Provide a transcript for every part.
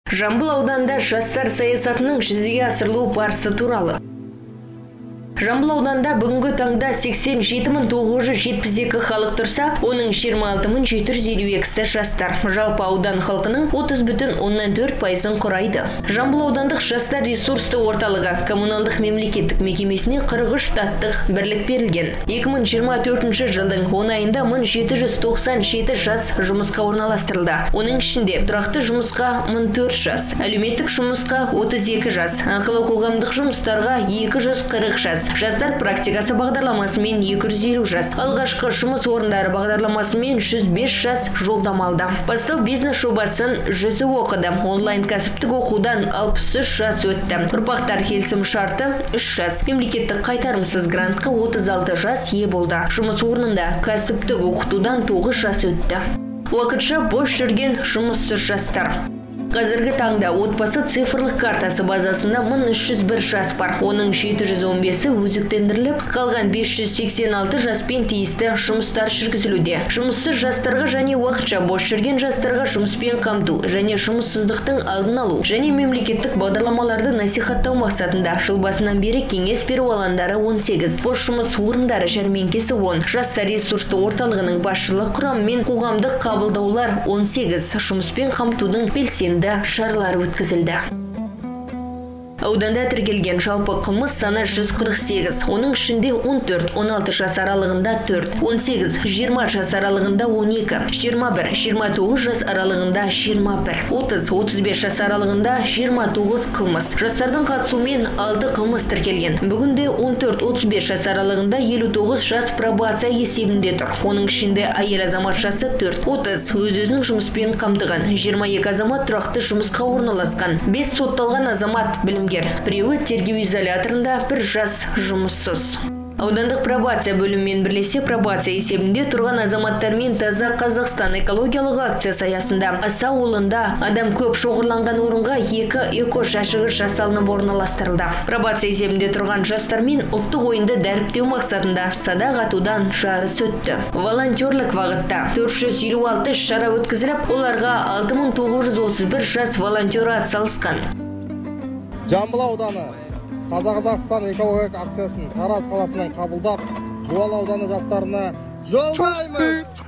Жамбыл ауданында жастар саясатының жүзеге асырылу барысы туралы. Жамбыл ауданында бүгінгі таңда 87 972 халық тұрса, оның 26 752-сі жастар. Жалпы аудан халқының 30,4%-ын құрайды. Жамбыл аудандық жастар ресурсты орталығы коммуналдық мемлекеттік мекемесіне 43 штаттық бірлік берілген. 2024 жылдың 10 айында 1797 жас жұмысқа орналастырылды. Оның ішінде тұрақты жұмысқа 1004 жас, әлеуметтік жұмысқа 32 жас, ақылы қоғамдық жұмыстарға 240 жас, жастар практикасы бағдарламасымен 250 жас, алғашқы жұмыс орындары бағдарламасымен 105 жас жолдама алды. Бастау бизнес жобасын 100-і оқыды. Онлайн кәсіптік оқудан 63 жас өтті. Ұрпақтар келісім шарты 3 жас. Мемлекеттік қайтарымсыз грантқа 36 жас ие болды. Жұмыс орнында кәсіптік оқытудан 9 жас өтті. Уақытша бос жүрген жұмыссыз жастар. Қазіргі таңда отбасы цифрлық картасы базасында 1301 жас бар. Оның 715-і өзектендіріліп, қалған 586 жаспен тиісті жұмыстар жүргізілуде. Жұмыссыз жастарға және уақытша бос жүрген жастарға жұмыспен қамту және жұмыссыздықтың алдын алу және мемлекеттік бағдарламаларды насихаттау мақсатында жыл басынан бері кеңес беру алаңдары 18, бос жұмыс орындары жәрмеңкесі 10, жастар ресурсты орталығының басшылық құрамымен қоғамдық қабылдаулар 18, жұмыспен қамтудың белсенді шаралары өткізілді. Ауданда тіркелген жалпы қылмыс саны 148, оның ішінде 14-16 жас аралығында 4, 18-20 жас аралығында 12, 21-29 жас аралығында 21, 30-35 жас аралығында 29 қылмыс. Жастардың қатысуымен 6 қылмыс тіркелген. Бүгінде 14-35 жас аралығында 59 жас пробация есебінде тұр. Оның ішінде әйел азаматшасы 4, 30 өз-өзінің жұмыспен қамтыған, 22 азамат тұрақты жұмысқа орналасқан, 5 сотталған азамат білімгер, біреуі тергеу изоляторында, бір жас жұмыссыз. Аудандық пробация бөлімімен бірлесе пробация есебінде тұрған азаматтармен «Таза Қазақстан» экологиялық акциясы аясында Аса ауылында адам көп шоғырланған орынға екі эко жәшігі жасалынып орналастырылды. Пробация есебінде тұрған жастармен ұлттық ойынды дәріптеу мақсатында садақ атудан жарыс өтті. Волонтерлік бағытта 456 шара өткізіліп, оларға 6931 жас волонтер атсалысқан. Жамбыл ауданы «Таза Қазақстан» экологиялық акциясын Тараз қаласынан қабылдап, Жуалы ауданы жастарына жолдаймыз.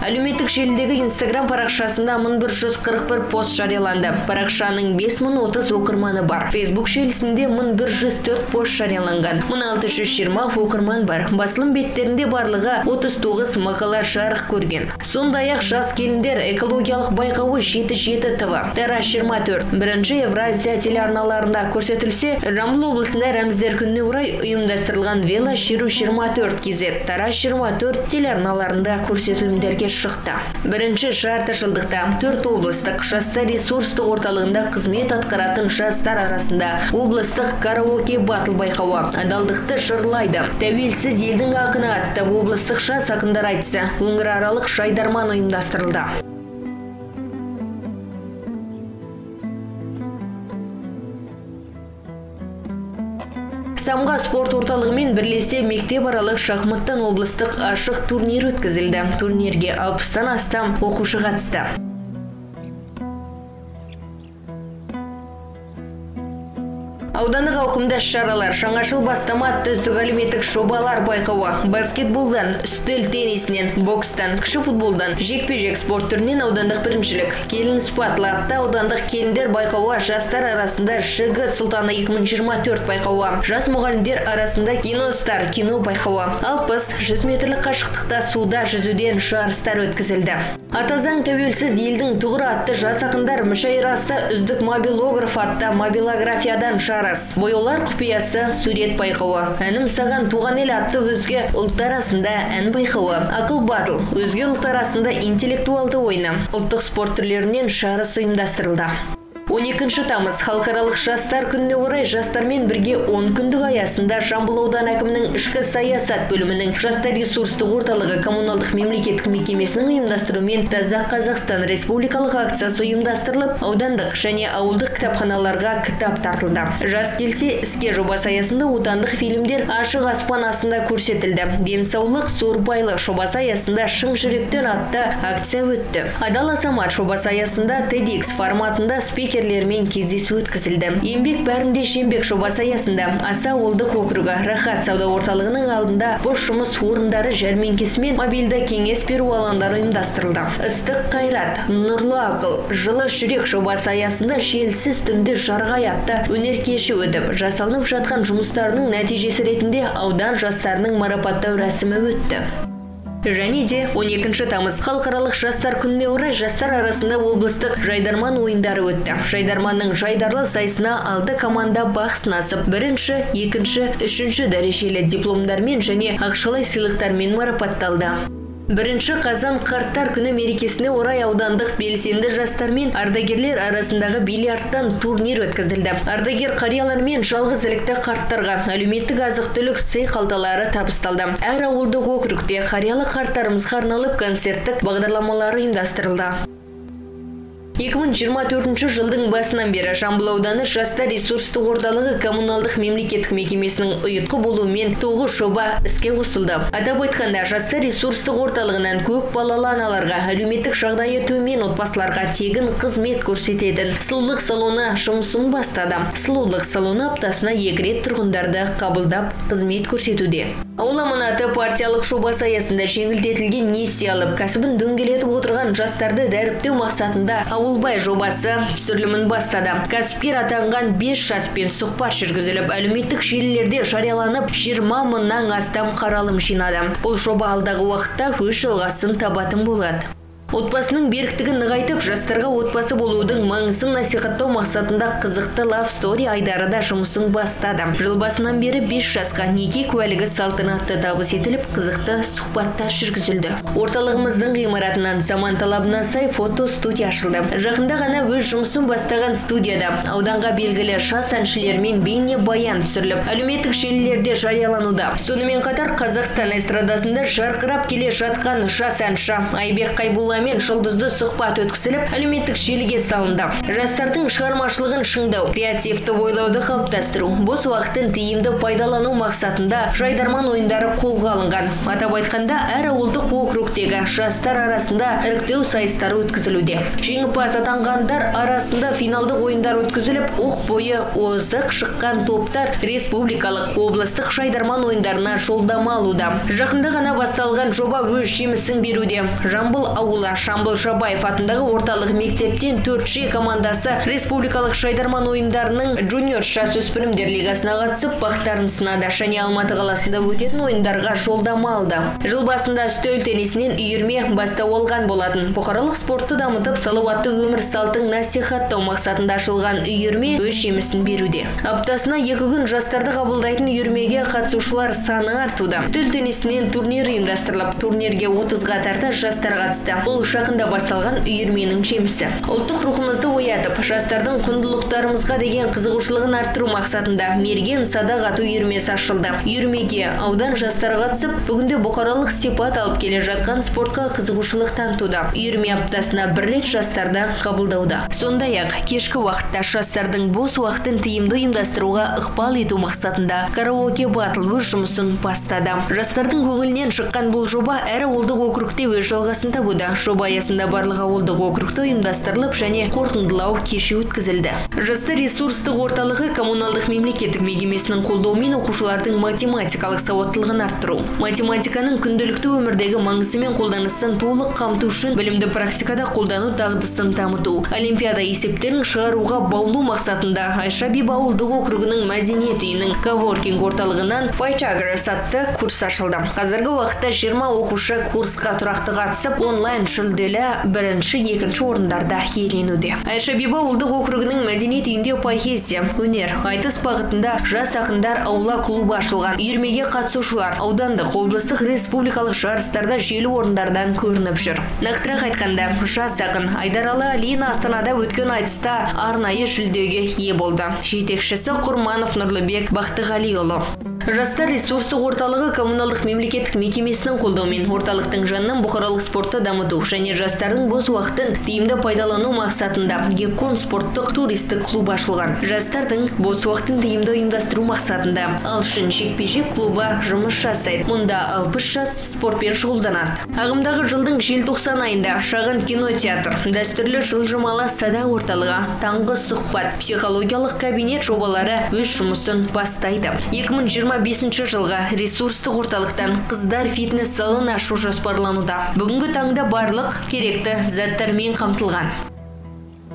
Әлеуметтік желідегі Инстаграм парақшасында 1141 пост жарияланды. Парақшаның 5030 оқырманы бар. Facebook желісінде 1104 пост жарияланған. 1620 оқырман бар. Басылым беттерінде барлығы 39 мақала жарық көрген. Сондай-ақ жас келіндер экологиялық байқауы 77 ТВ, Тараз 24, бірінші Евразия телеарналарында көрсетілсе, Жамбыл облысында Рәміздер күніне орай ұйымдастырылған велошеру 24 KZ, Тараз 24 телеарналарында көрсетілімдерге шықты. Бірінші жарты жылдықта төрт облыстық жастар ресурстық орталығында қызмет атқаратын жастар арасында облыстық караоке батл байқауы, «Адалдықты жырлайды», «Тәуелсіз елдің ақыны» атты облыстық жас ақындар айтысы, өңіраралық жайдарман ұйымдастырылды. Самға спорт орталығымен бірлесе мектеп аралық шахматтан облыстық ашық турнир өткізілді. Турнирге 60-тан астам оқушы қатысты. Аудандық ауқымды шаралар, «Жаңашыл бастама» атты үздік әлеуметтік жобалар байқауы, баскетболдан, үстел теннисінен, бокстан, кіші футболдан, жекпе-жек спорт түрінен аудандық біріншілік, «Келін спатлы» атты аудандық келіндер байқауы, жастар арасында «Жігіт сұлтаны 2024» байқауы, жас мұғалімдер арасында «Киностар» кино байқауы, 60-100 метрлік қашықтықта суда жүзуден жарыстар өткізілді. «Ата заң — тәуелсіз елдің тұғыры» атты жас ақындар мүшәйрасы, «Үздік мобилограф» атты мобилографиядан жарыс, «Бояулар құпиясы» сурет байқауы, «Әнім саған, туған ел» атты өзге ұлттар арасында ән байқауы, «Ақыл батыл» өзге ұлттар арасында интеллектуалды ойыны, ұлттық спорт түрлерінен жарыс ұйымдастырылды. 12 тамыз халықаралық жастар күніне орай жастармен бірге 10 күндік аясында Жамбыл ауданы әкімінің ішкі саясат бөлімінің жастар ресурстық орталығы коммуналдық мемлекеттік мекемесінің ұйымдастыруымен Таза Қазақстан республикалық акциясы ұйымдастырылып, аудандық және ауылдық кітапханаларға кітап тартылды. Жас келсе іске жобасы аясында отандық фильмдер ашық аспан астында көрсетілді. Денсаулық зор байлық жобасы аясында шын жүректен атты акция өтті. Адал азамат жобасы аясында TEDx форматында спикер кездесу өткізілді. Еңбек бәрінде жеңбек жобасы аясында Аса ауылдық округі Рахат сауда орталығының алдында бос жұмыс орындары жәрмеңкесі мен мобильді кеңес беру алаңдары ұйымдастырылды. Ыстық қайрат, нұрлы ақыл, жылы жүрек жобасы аясында желсіз түнде жарғай атты өнер кеші өтіп, жасалынып жатқан жұмыстарының нәтижесі ретінде аудан жастарының марапаттау рәсімі өтті. Және де 12 тамыз халықаралық жастар күніне орай жастар арасында облыстық жайдарман ойындары өтті. Жайдарманның жайдарлы сайысына алты команда бақ сынасып, бірінші, екінші, үшінші дәрежелі дипломдармен және ақшалай сыйлықтармен марапатталды. 1 қазан қарттар күні мерекесіне орай аудандық белсенді жастар мен ардагерлер арасындағы бильярдтан турнир өткізілді. Ардагер қариялар мен жалғыз ілікті қарттарға әлеуметтік азық-түлік сый қалталары табысталды. Әр ауылдық округте қариялы қарттарымызға арналып концерттік бағдарламалары ұйымдастырылды. 2024 жылдың басынан бері Жамбыл ауданы жастар ресурстық орталығы коммуналдық мемлекеттік мекемесінің ұйытқы болуымен 9 жоба іске қосылды. Атап айтқанда, жастар ресурстық орталығынан көп балалы аналарға, әлеуметтік жағдайы төмен отбасыларға тегін қызмет көрсететін сұлулық салоны жұмысын бастады. Сұлулық салоны аптасына 2 рет тұрғындарды қабылдап қызмет көрсетуде. Ауыл аманаты партиялық жобасы аясында жеңілдетілген несие алып, кәсібін дөңгелетіп отырған жастарды дәріптеу мақсатында Ауылбай жобасы түсірілімін бастады. Кәсіпкер атанған 5 жаспен сұхбат жүргізіліп, әлеуметтік желілерде жарияланып, 20 мыңнан астам қаралым жинады. Бұл жоба алдағы уақытта өз жалғасын табатын болады. Отбасының беріктігін нығайтып, жастарға отбасы болудың маңызын насихаттау мақсатында қызықты Love Story айдары да жұмысын бастады. Жыл басынан бері 5 жасқа неке куәлігі салтанатты табыс етіліп, қызықты сұхбаттар жүргізілді. Орталығымыздың ғимаратынан заман талабына сай фото студия ашылды. Жақында ғана өз жұмысын бастаған студияда ауданға белгілі жас әншілермен бейнебаян түсіріліп, әлеуметтік желілерде жариялануда. Сонымен қатар Қазақстан эстрадасында жарқырап келе жатқан жас әнші Айбек Қайбулла мен жұлдызды сұхбат өткізіліп, әлеуметтік желіге салынды. Жастардың шығармашылығын шыңдау, креативті ойлауды қалыптастыру, бос уақытын тиімді пайдалану мақсатында жайдарман ойындары қолға алынған. Атап айтқанда, әр ауылдық округтегі жастар арасында іріктеу сайыстары өткізілуде. Жеңімпаз атанғандар арасында финалдық ойындар өткізіліп, оқ бойы озық шыққан топтар республикалық, облыстық жайдарман ойындарына жолдама алуда. Жақында ғана басталған жоба өз жемісін беруде. Жамбыл ауылы Шамбыл Жабаев атындағы орталық мектептен 4Ж командасы республикалық жайдарман ойындарының джуниор жасөспірімдер лигасына қатысып, бақтарын сынады және Алматы қаласында өтетін ойындарға жолдама алды. Жыл басында үстел теннисінен үйірме бастау алған болатын. Бұқаралық спортты дамытып, салауатты өмір салтын насихаттау мақсатында ашылған үйірме өз жемісін беруде. Аптасына 2 күн жастарды қабылдайтын үйірмеге қатысушылар саны артуда. Үстел теннисінен турнир ұйымдастырылып, турнирге 30-ға тарта жастар қатысты. Бұл жақында басталған үйірменің жемісі. Ұлттық рухымызды оятып, жастардың құндылықтарымызға деген қызығушылығын арттыру мақсатында мерген садақ ату үйірмесі ашылды. Үйірмеге аудан жастары қатысып, бүгінде бұқаралық сипат алып келе жатқан спортқа қызығушылық танытуда. Үйірме аптасына бір рет жастарды қабылдауда. Сондай-ақ, кешкі уақытта жастардың бос уақытын тиімді ұйымдастыруға ықпал ету мақсатында караоке батл өз жұмысын бастады. Жастардың көңілінен шыққан бұл жоба әр ауылдық округте өз жалғасын табуда. Жоба аясында барлық ауылдық округте ұйымдастырылып және қорытындылау кеші өткізілді. Жастар ресурстық орталығы коммуналдық мемлекеттік мекемесінің қолдауымен оқушылардың математикалық сауаттылығын арттыру, математиканың күнделікті өмірдегі маңызы мен қолданысын толық қамту үшін білімді практикада қолдану дағдысын дамыту, олимпиада есептерін шығаруға баулу мақсатында Айша Биба ауылдық округінің мәдениет үйінің коворкинг орталығынан Pythagoras атты курс ашылды. Қазіргі уақытта 20 оқушы курсқа тұрақты қатысып, онлайн Жүлделі бірінші, екінші орындарда иеленуде. Айша Биба ауылдық округінің мәдениет үйінде поэзия, өнер, айтыс бағытында жас ақындар аула клубы ашылған. Үйірмеге қатысушылар аудандық, облыстық, республикалық жарыстарда желі орындардан көрініп жүр. Нақтырақ айтқанда, жас ақын Айдаралы Алина Астанада өткен айтыста арнайы жүлдеге ие болды. Жетекшісі Құрманов Нұрлыбек Бақтығалиұлы. Жастар ресурстық орталығы коммуналдық мемлекеттік мекемесінің қолдауымен орталықтың жанынан бұқаралық спортты дамыту және жастардың бос уақытын тиімді пайдалану мақсатында Геккон спорттық туристік клуб ашылған. Жастардың бос уақытын тиімді ұйымдастыру мақсатында Алшын жекпе-жек клубы жұмыс жасайды. Мұнда 60 жас спортпен шұғылданады. Ағымдағы жылдың желтоқсан айында шағын кинотеатр, дәстүрлі жылжымалы сауда орталығы, таңғы сұхбат, психологиялық кабинет жобалары өз жұмысын бастайды. 2025 жылға ресурстық орталықтан қыздар фитнес залын ашу жоспарлануда. Бүгінгі таңда барлық керекті заттармен қамтылған.